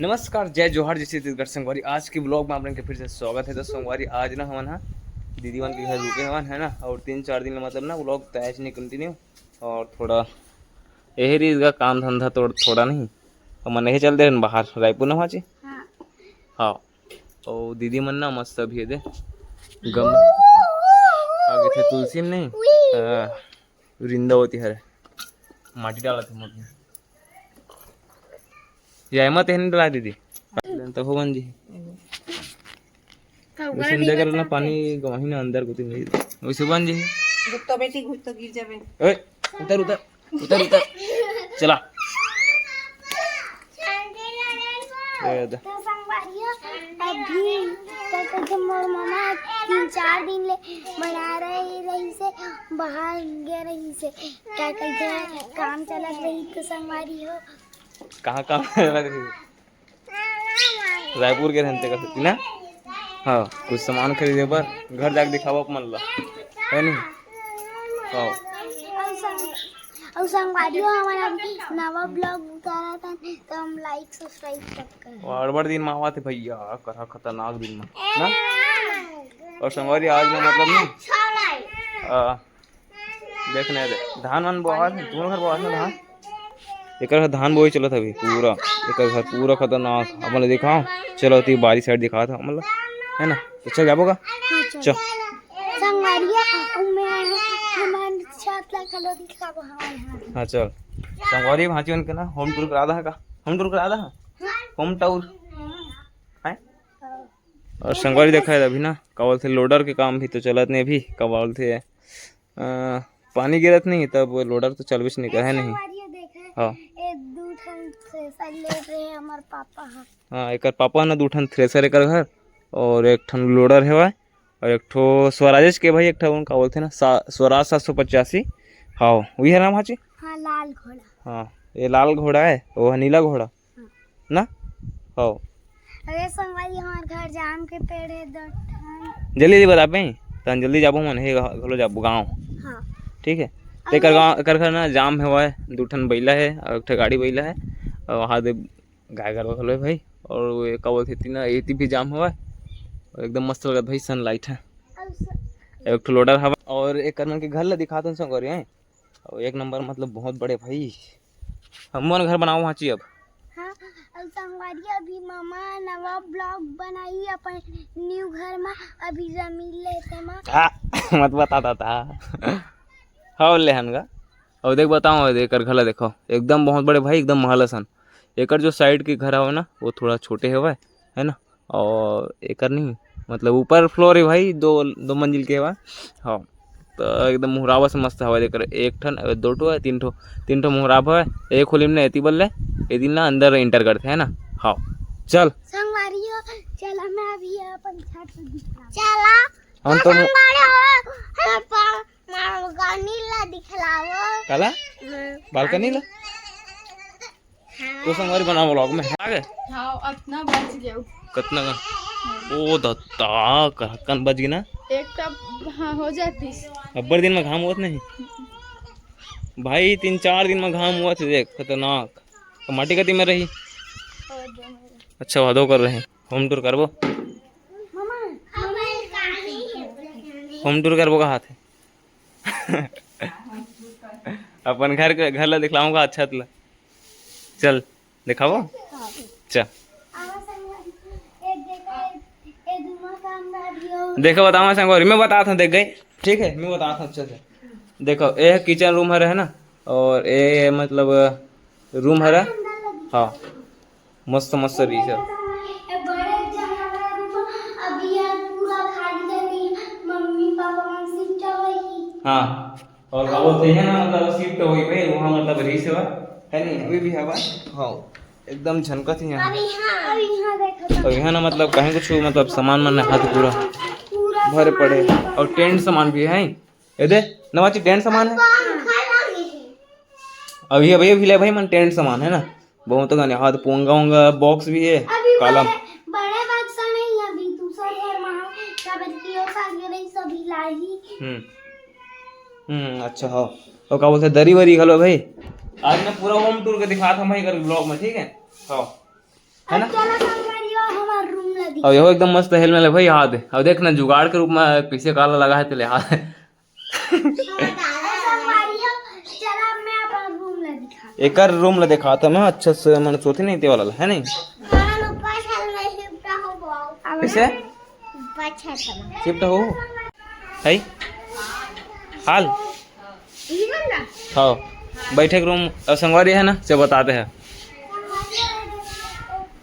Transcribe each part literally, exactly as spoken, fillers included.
नमस्कार, जय जोहार, जय छत्तीसगढ़ संगवारी। आज के vlog में आप लोगन के फिर से स्वागत है। तो संगवारी, आज ना हमन हा दीदी मन के घर रुके हवन, है ना, और तीन चार दिन ले मतलब ना vlog तय नहीं continue, और थोड़ा यही रहिस गा काम धंधा तोड़ थोड़ा नहीं, हमन यही चल दे हन बाहर रायपुर ना भांची। हाँ। हाँ, और दीदी मन ना मस्त अभी ये दे गम आगे थे तुलसी में नहीं, आ, रिंदा होती हरे माटी डालत हे मोटी। या एमा तेहन डला दीदी। तो हो बन जी। वैसे अंदर कर ना पानी गवाही ना अंदर को तीन वैसे बन जी। गुप्ता बेटी घुस तो गिर जावे। ओए, उतर, उतर, उतर, उतर। चला। ए, द- तो संगवारियों, अभी तक जो मोर मामा तीन चार दिन ले बना रहे रही से, बाहर गए रही से, क्या कहते हैं, काम चलत रही तो संगवारी हो। कहाँ काम चलत रही? रायपुर के रहते का ना? हाँ, कुछ सामान खरीदे बर घर जाके दिखावा अपन ला, है नहीं? हाँ। अउ संग-, अउ संगवारी हो, हमन अब नवा vlog उतारत हन, तो हम like subscribe सब कर। अड़बड़ दिन में आवत हे भैया, करा खतरनाक दिन में ना। और संगवारी आज में मतलब नहीं, आ, देख नहीं दे धान वान बोआत हे, तुम्हारे घर बोआत ना धान? एकर घर धान बोई चलत हवे पूरा, एकर घर पूरा खतरनाक। अपन ला दिखाओ, चलो ती बारी side दिखात हूँ, मतलब, है ना? तो चल जाबो का? हाँ, चल। चल। संगवारिया, मैं हमारे छत ला कलो दिखाबो हमारे हाथ। हाँ, चल। संगवारी भांची मन के ना home tour करा दा का? Home tour करा दा? Home tour। हैं? और संगवारी देखा है अभी ना, का बोलथे loader के काम भी तो चलत नहीं अभी, का बोलथे अ, पानी गिरत नहीं तब loader तो चलबेच नहीं करे नहीं। संगवारी देखे, हाँ। ए दू ठन thresher ले रहे हमारे पापा हा। हाँ, एकर पापा ना दू ठन thresher एकर घर और एक ठन loader हेवय और एक ठो स्वराजेश के भाई, एक ठो उनका बोलथे ना सा-, स्वराज सात सौ पचासी। हाँ, वही है नाम हाची? हाँ, लाल घोड़ा। हाँ, ये लाल घोड़ा है, वो है नीला घोड़ा। ना? हो। अरे संगवारी, हमार घर जाम के पेड़ है, दो ठन। जल्दी जल्दी बताबे, तन जल्दी जाबो मन, हे घलो जाबो गाँव। हाँ। ठीक है। अब तेकर मैं गाँव, एकर घर ना जाम हेवय, दू ठन बइला है, और एक ठो गाड़ी बइला है, और वहाँ दे गाय गरवा घलो है भाई, और वो का बोलथे, एती ना, एती भी जाम हेवय, और एकदम मस्त लगत भाई, sunlight है। अब स- एक ठो loader हवा, और एकर मन के घर ला दिखात हन संगवारी, हैं? और एक नंबर, मतलब, बहुत बड़े भाई। हम मन घर बनाओ हाची अब। हाँ, अउ संगवारी अभी मामा नवा vlog बनाई अपन new घर में, अभी जमीन लेते मा। आ, मत बता दादा। हाँ, ले हन गा। और देख बताओ, और एकर घर ला देखो, एकदम बहुत बड़े भाई, एकदम महल असन। एकर जो side के घर हवे ना, वो थोड़ा छोटे हवे, है ना? और एकर नहीं, मतलब, ऊपर floor है भाई, दो, दो मंजिल के हवा। हाँ, तो एकदम मुहरावा से मस्त हवा। एकर एक ठन, दो ठो है, तीन ठो, तीन ठो मुहराब है। एक होली में एती बल्ले, ए दिन ना अंदर enter करते हैं ना। हाँ, चल। संगवारी हो, चला मैं अभी अपन छत पे दिखा। चला। हम तो संगवारी हो, हम पा-, balcony ला दिखलाओ। काला? हाँ। Balcony ला? तो संगवारी बना vlog में आ गए। हाँ, अतना बच गया। कतना का? ओ दत्ता, कन बच गई ना? एक टप, हाँ, हो जाती। अब्बर दिन में घाम होत नहीं। भाई, तीन चार दिन में घाम होत हे, देख, खतरनाक। तो माटी कती में रही? अच्छा, वादो कर रहे हैं। Home tour करबो। Home tour करबो कहा थे। अपन घर के, घर ला दिखलाऊंगा, अच्छा ला। चल, दिखाओ। चल। देखो, बताओ संगवारी, मैं बताता हूँ, देख गए, ठीक है, मैं बताता हूँ, अच्छा से। देखो, ये kitchen room हरे है ना, और ये मतलब room हरे, हाँ, मस्त मस्त रही है। हाँ, और का बोलथे ना, मतलब, shift होई भाई, वहाँ, मतलब, रही से बा, है नहीं, अभी भी हवा, हाँ, एकदम झनकत ही यहाँ। अभी यहाँ, अभी यहाँ देखो तो। और यहाँ ना, मतलब, कहीं कुछ, मतलब, सामान मन हाथ पूरा पूरा भरे पड़े, और tent सामान भी है। ये दे, नवाची tent सामान है। अभी, अभी, अभी ले भाई, मन tent सामान है ना, बहुत गाने हाथ पोंगा होंगा, box भी है, अभी कालम। बड़े, बड़े बक्सा नहीं, अभी दूसरा घर में है, काबर कि वो साल के रही, सभी लाई। हम्म। हम्म, अच्छा, हो। तो का बोलथे, दरी वरी घलो भाई? आज मैं पूरा home tour के दिखात हूँ भाई, कर vlog में, ठीक है? हो। है ना? चलो संगवारी हो, हमार रूम ला दिखा। अउ एहो एकदम मस्त हेल में ले भाई, हाथ। अउ देख ना, जुगाड़ के रूप में कइसे काला लगा है तेले हाथ। संगवारी हो, चलो अब मैं अपन रूम ला दिखा। एकर रूम ला दिखात हँव मैं, अच्छा से मन सोते नहीं ते वाला ला, है नहीं? हाँ, ऊपर छत में शिफ्ट हो, बाबू। कइसे? ऊपर छत में। शिफ्ट हो? है? हाल? हाँ, बैठे के रूम। अउ संगवारी है ना, से बताते हैं।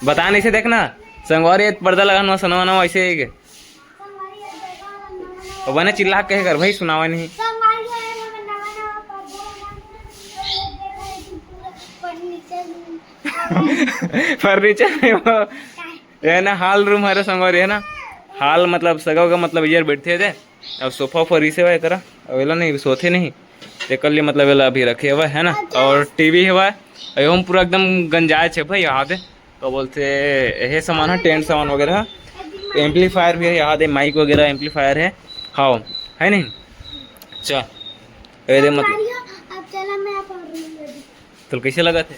बता नहीं से देखना, संगवारी, पर्दा लगा ना, सुनावा ना, वैसे ही के। अउ बने चिल्ला के कहे कर भाई, सुनावा नहीं। फर्नीचर नहीं वो। ये ना हाल रूम हरे संगवारी, है ना? हाल मतलब सगा का मतलब इधर बैठते थे। अब सोफा ओफा रिसे हुआ एकरा, अब एला नहीं सोते नहीं, एकर लिए मतलब एला अभी रखे हुआ है ना। अउ टीवी हुआ है, अउ हम पूरा एकदम गंजाए छे भाई, यहाँ दे तो बोलते, यही सामान है, टेंट सामान वगैरह, एम्पलीफायर भी है यहाँ दे, माइक वगैरह, एम्पलीफायर है, हाँ, है नहीं? अच्छा, ये दे मतलब अब चला, मैं अपन रूम में भी। तो कैसे लगा थे?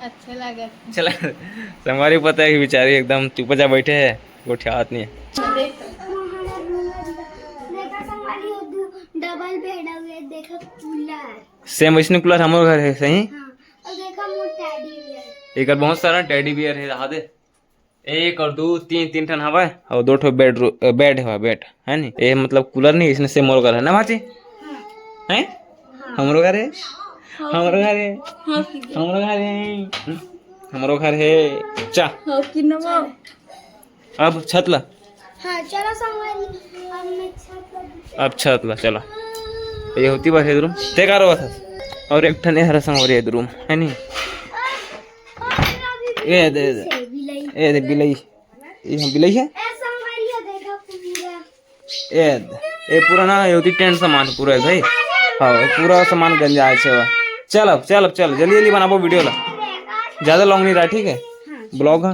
अच्छा लगा। चला, संगवारी पता है कि बेचारी एकदम चुपचाप बैठे है, गोठियात नहीं है। देखा संगवारी, वो दू डबल बेड हुए, देखा कूलर। सेम वैसने कूलर हमरो घर है, सही? हाँ, और देखा मोर टेडी बियर। एकर बहुत सारा टेडी बियर है, रहा दे। एक और दू, तीन, तीन ठन हवय, और दो ठो बेडरू-, अ, बेड हवय, बेड, है नी? ये मतलब कूलर नहीं, इसने से मोर घर है ना, भाची? हैं? हमरो घर है? हमरो घर है? हमरो घर है? हम्म? हमरो घर है। चा। अब छत ला। हाँ, चलो संगवारी, अब मैं छत ला। अब छत ला, चलो। ये होती बस हेड रूम। ते का रोवत हस? और एक ठन ए हरा संगवारी हेड रूम, है नी? ए दे, ए दे। बिलई। ए दे, बिलई। ये हम बिलई है? ए संगवारी, ये देखो पूरा। ए दे। ए पूरा ना, ये होती टेंट सामान पूरा है भाई। हाँ, पूरा सामान गंजा है छेवा। चल अब, चल अब, चल। जल्दी, जल्दी बनाबो वीडियो ला। ज्यादा लॉन्ग नहीं रहा, ठीक है? हाँ। ब्लॉग है।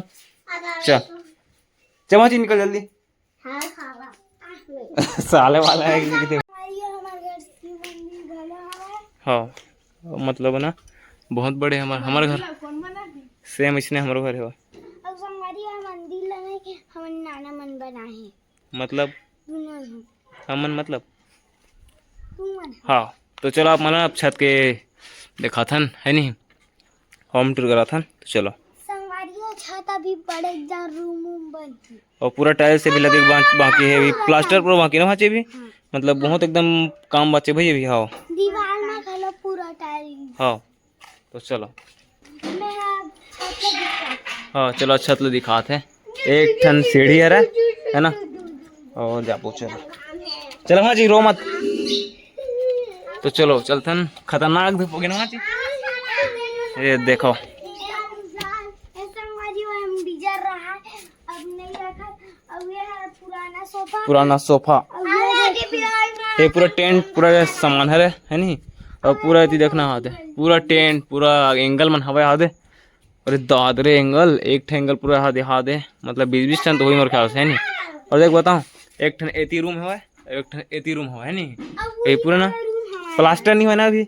चल। चमाची निकल जल्दी। हाँ, हाँ, हाँ। साले वाला है कि कितने। हमारे घर शिव मंदिर घला है। हाँ, मतलब ना, बहुत बड़े हमार, हमार घर। सेम इसने हमरो घर है। अब संगवारी, ये मंदिर ला नहीं, हमर नाना मन बनाए हैं। मतलब? हमन मतलब? तुमन। हाँ, तो चलो आप मन अब छत के देखाथन, है नहीं? होम टूर कराथन, तो चलो। संगवारी हो, छत अभी बड़े जा रूम वूम बनही। और पूरा टाइल्स से भी लगे बा-, बाकी है, अभी प्लास्टर पूरा बाकी ना बाचे भी। हाँ। मतलब बहुत एकदम काम बाचे भाई अभी। हाँ। दीवार में घलो पूरा टाइल्स। हाँ। तो चलो। मैं अब छत ला दिखा। हाँ, चलो, छत ला दिखात है। एक ठन सीढ़ी हरे, है ना? और जाबो, चलो। चलो, हाँ जी, रो मत। तो चलो, चलथन। खतरनाक धूप हो गया ना, हाँ जी? ये देखो। अब नहीं रखा। अब ये है पुराना सोफा। पुराना सोफा। अब ये देखो। ये पूरा टेंट, पूरा ये सामान हरे, है नी? और पूरा एती देखना हाथ है, पूरा टेंट, पूरा एंगल मन हवे हाथ है। अरे दाद रे, एंगल, एक ठे एंगल पूरा हाथ है, हाथ है, मतलब बीस बीस ठन तो होही मोर ख्याल से, है नी? और देख बताओ, एक ठन एती रूम हवे, एक ठन एती रूम हवे, है नी? ये पूरा ना प्लास्टर नहीं हुआ ना अभी,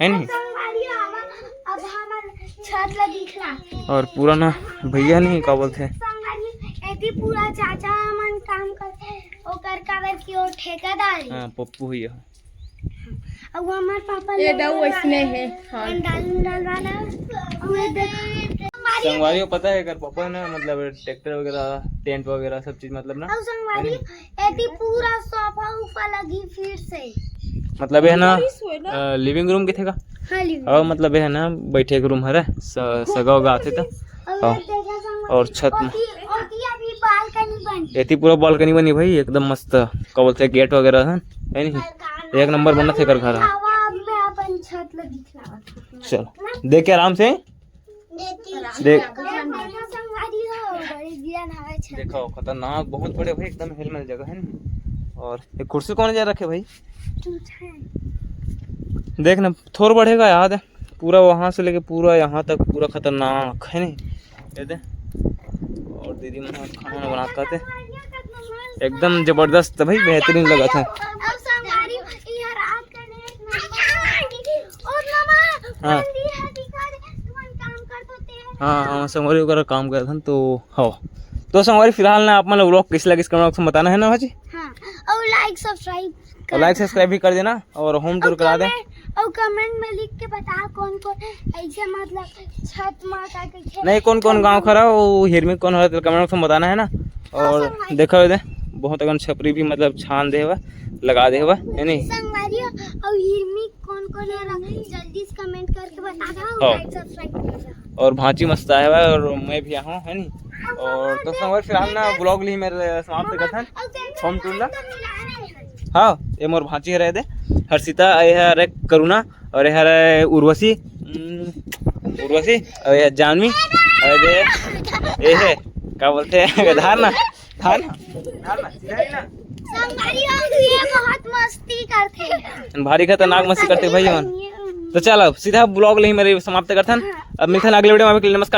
है नी? संगवारी, अब, अब हमन छत ला दिखला। और पूरा ना भैया नहीं, का बोलथे? संगवारी, एती पूरा चाचा मन काम करथे, ओकर काबर कि वो ठेकेदार है। हाँ, पप्पू भैया। अब वो हमार पापा ये लोग दऊ वाला वैसने है, हाँ। पंडाल उंडाल वाला। और ये देख, संगवारी को पता है, अगर पापा है ना, मतलब ट्रैक्टर वगैरह, टेंट वगैरह सब चीज, मतलब ना। और संगवारी, एती पूरा सोफा उफा लगी फिर से। मतलब ये है ना, बारिश हुए ना। अ, लिविंग रूम के थे का? हाँ, लिविंग और रूम। मतलब ये है ना, बैठे के रूम हरे, स-, सगा होगा आते तो। और ये हाँ। देखा संग-, और छत में। ओती, ओती अभी बालकनी बनी। एती पूरा बालकनी बनी भाई, एकदम मस्त। का बोलते हैं, गेट वगैरह है, है नहीं? बालकनी। एक नंबर बनत है कर घर। हवा में अपन छत लगी खिलावत। चल, देख के आराम से। देख। देखो, खतरनाक, बहुत बड़े भाई, एकदम हेलमेल जगह है ना। और एक कुर्सी कौन जा रखे भाई? देख ना, थोड़ा बढ़ेगा याद है, पूरा वहाँ से लेके पूरा यहाँ तक पूरा खतरनाक है नहीं। ये दे। और दीदी मन खाना वाना बनात खाते, एकदम जबरदस्त भाई, बेहतरीन लगत है। हाँ। हाँ, हाँ, संगवारी वगैरह काम करत हन, तो हाँ। तो संगवारी, फिलहाल ना आप मन ला vlog कइसे लगिस, comment box में बताना है ना भाजी? हाँ, और like subscribe कर और like देना। Subscribe भी कर देना और home tour और करा दे। Comment, और comment में लिख के बता कौन कौन ऐसे मतलब छत माता के खेत नहीं, कौन कौन गाँव खरा, वो हिरमी कौन हो रहा, comment box में बताना है ना। हाँ, और संगवारी। देखा दे, बहुत अकन छपरी भी मतलब छान दे हवा, लगा दे हवा, है नहीं? संगवारी और हिरमी कौन कौन हो रहा, जल्दी से comment करके बता दो, हाँ। Like subscribe कर दो। और भांची मस्त आए हवा और मैं भी आहूँ, है नहीं? और तो संगवारी, फिलहाल ना vlog ली मेरे समाप्त करथन। Home tour ला। हाँ, ये मोर भांची हरे दे, हर्षिता, ये हरे करुणा और ये हरे उर्वशी, हम्म, उर्वशी और ये जानवी, और ये, ये है, का बोलते हैं, धारना, धारना, धारना, सीधा ही ना। संगवारी हो, ये बहुत मस्ती करते हैं। भारी खतरनाक मस्ती करते भाई मन। तो चल, अब सीधा vlog ली मेरे समाप्त करथन। अब मिलथन अगले video में, अभी के लिए नमस्कार।